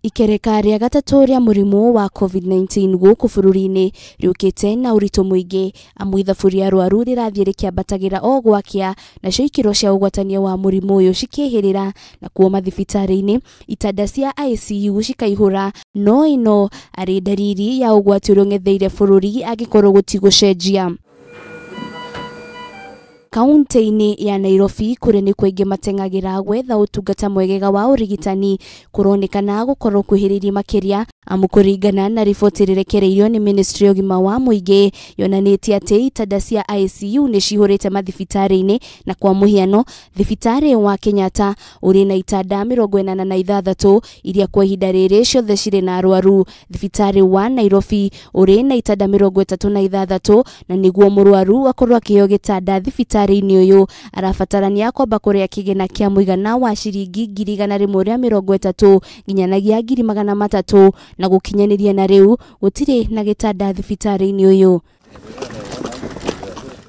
Ikereka rĩa gatatũ rĩa mũrimũ wa COVID-19 gũkũ bũrũri-inĩ rĩũkĩte na ũritũ mũingĩ amu ithabu rĩa arwaru rĩrathiĩ rĩkĩambatagĩra o gwakĩa, nacio ikĩro cia ũgwatania wa mũrimũ ũyũ cikĩhĩrĩra, nakuo mathibitarĩ-inĩ itanda cia ICU cikaihũra, no ĩno arĩ ndariri ya ũgwati ũrĩa ũng'etheire bũrũri angĩkorwo gũtigũcenjia. Kaunti-inĩ ya Nairobi kũrĩa nĩkuo aingĩ mateng'agĩra gwetha ũtungata mwegega wa ũrigitani kũronekana gũkorwo kuhĩrĩirie makĩria, amu kũringana na riboti ĩrĩrekereirio nĩ Ministry ya ũgima wa mũingĩ yonanĩtie atĩ itanda cia ICU nĩ cihũrĩte mathibitarĩ-inĩ, na kwa mũhiano thibitarĩ wa Kenyatta ũrĩ na itanda 86 iria kwa ihinda rĩrĩ ciothe cirĩ na arwaru. Thibitarĩ wa Nairobi ũrĩ na itanda 36 na nĩguo mũrwaru akorwo akĩheo gĩtanda thibitarĩ ũyũ arabatarania kwamba kũrĩa kĩgĩna kĩa mũigana wa ciringi 130,000 nginyanagia 300,000 na gũkinyanĩria na rĩu gũtirĩ na gĩtanda thibitarĩ-inĩ ũyũ.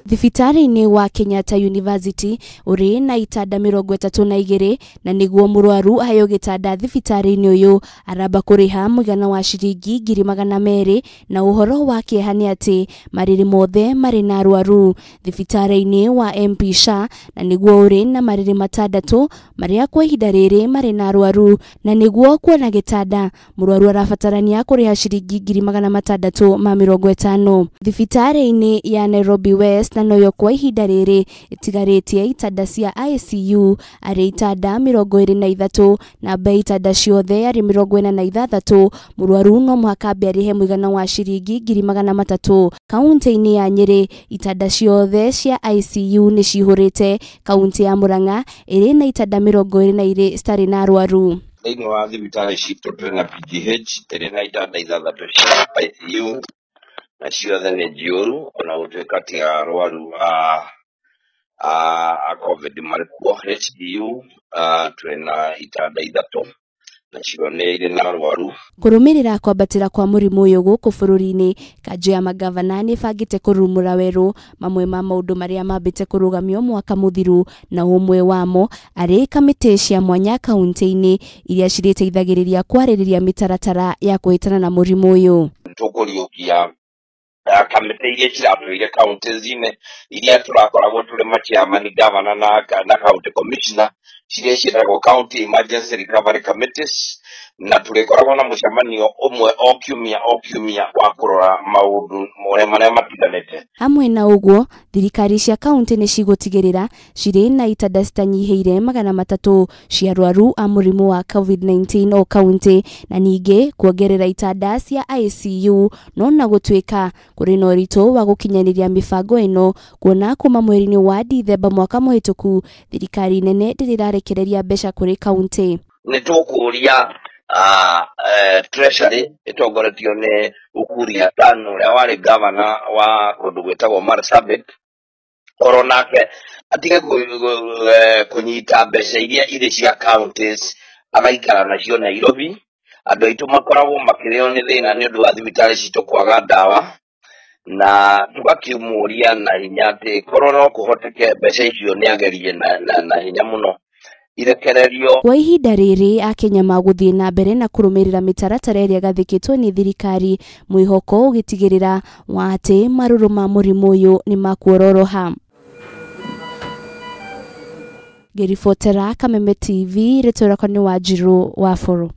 Thibitarĩ-inĩ wa Kenyatta University ũrĩ na itanda 32 na nĩguo mũrwaru aheo gĩtanda thibitarĩ-inĩ ũyũ aramba kũrĩha mũigana wa ciringi 200,000, na ũhoro wa kĩeha nĩ atĩ marĩrĩ mothe marĩ na arwaru. Thibitarĩ-inĩ wa MP Shah na nĩguo ũrĩ na marĩrĩ 6 marĩa kwa ihinda rĩrĩ marĩ na arwaru, na nĩguo kuona gĩtanda mũrwaru arabatarania kũrĩha ciringi 650,000. Thibitarĩ-inĩ ya Nairobi West na noyo kwa ihinda rĩrĩ ĩtigarĩtie itanda cia ICU arĩ itanda 23 na bei itanda ciothe arĩ 46. Mũrwaru no mũhaka ambe arĩhe mũigana wa ciringi 300,000. Kaunti-inĩ ya Nyĩrĩ itanda ciothe cia ICU nĩ cihũrĩte. Kaunti ya Murang'a ĩrĩ na itanda 22 citarĩ na arwaru. Thĩinĩ wa thibitarĩ citũ twĩna na PGH ĩrĩ na itanda 6 cia ICU na ciothe nĩ njiyũru, ona gũtuĩka ti arwaru a COVID marĩ kuo. HDU twĩna itanda 3 nacio nĩ irĩ na arwaru. Kũrũmĩrĩra kwambatĩra kwa mũrimũ ũyũ gũkũ bũrũri-inĩ, kanjũ ya magavana nĩ ĩbangĩte kũrumũra werũ mamwe ma maũndũ marĩa mambĩte kũrũgamio mwaka mũthiru, na ũmwe wamo arĩ kamĩtĩ cia mwanya kaunti-inĩ iria cirĩteithagĩrĩria kwarĩrĩria mĩtaratara ya kũhĩtana na mũrimũ ũyũ. Tũkũriũkia kamĩtĩ iria ciratũire counties-inĩ iria tũrakoragwo tũrĩ machairman, governor na county commissioner, ciria ciĩtagwo county emergency recovery committees, na tũrĩkoragwo na mũcemanio ũmwe o kiumia o kiumia wa kũrora maũndũ marĩa matiganĩte. Hamwe na ũguo, thirikari cia kaunti nĩ cigũtigĩrĩra cirĩ na itanda citanyihĩire 300 cia arwaru a mũrimũ wa COVID-19 o kaunti, na ningĩ kuongerera itanda cia ICU, no na gũtuĩka kũrĩ na ũritũ wa gũkinyanĩria mĩbango ĩno, kuona kuma mweri-inĩ wa Dithemba mwaka mũhĩtũku thirikari nene ndĩrĩ ĩrarekereria mbeca kũrĩ kaunti. Nĩ tũkũria Treasury ĩtongoretio nĩ Ukur Yatani ũrĩa warĩ governor wa kũndũ gwĩtagwo Marsabit, oro nake atige kũnyita mbeca iria irĩ cia counties agaikara nacio Nairobi. Andũ aitũ makoragwo makĩrĩo nĩ thĩna nĩ ũndũ wa thibitarĩ citũ kwaga ndawa, na tũgakĩmũria na hinya atĩ korwo no kũhoteke mbeca icio nĩ agerie na hinya mũno irekererio. Kwa ihinda rĩrĩ akenya magũthiĩ na mbere na kũrũmĩrĩra mĩtaratara ĩrĩa ĩgathĩkĩtwo nĩ thirikari, mwĩhoko ũgĩtigĩrĩra wa atĩ marũrũ ma mũrimũ ũyũ nĩ makuororoha. Ngĩribotera Kameme TV, rĩtwa rĩakwa nĩ Wanjirũ wa Bũrũ.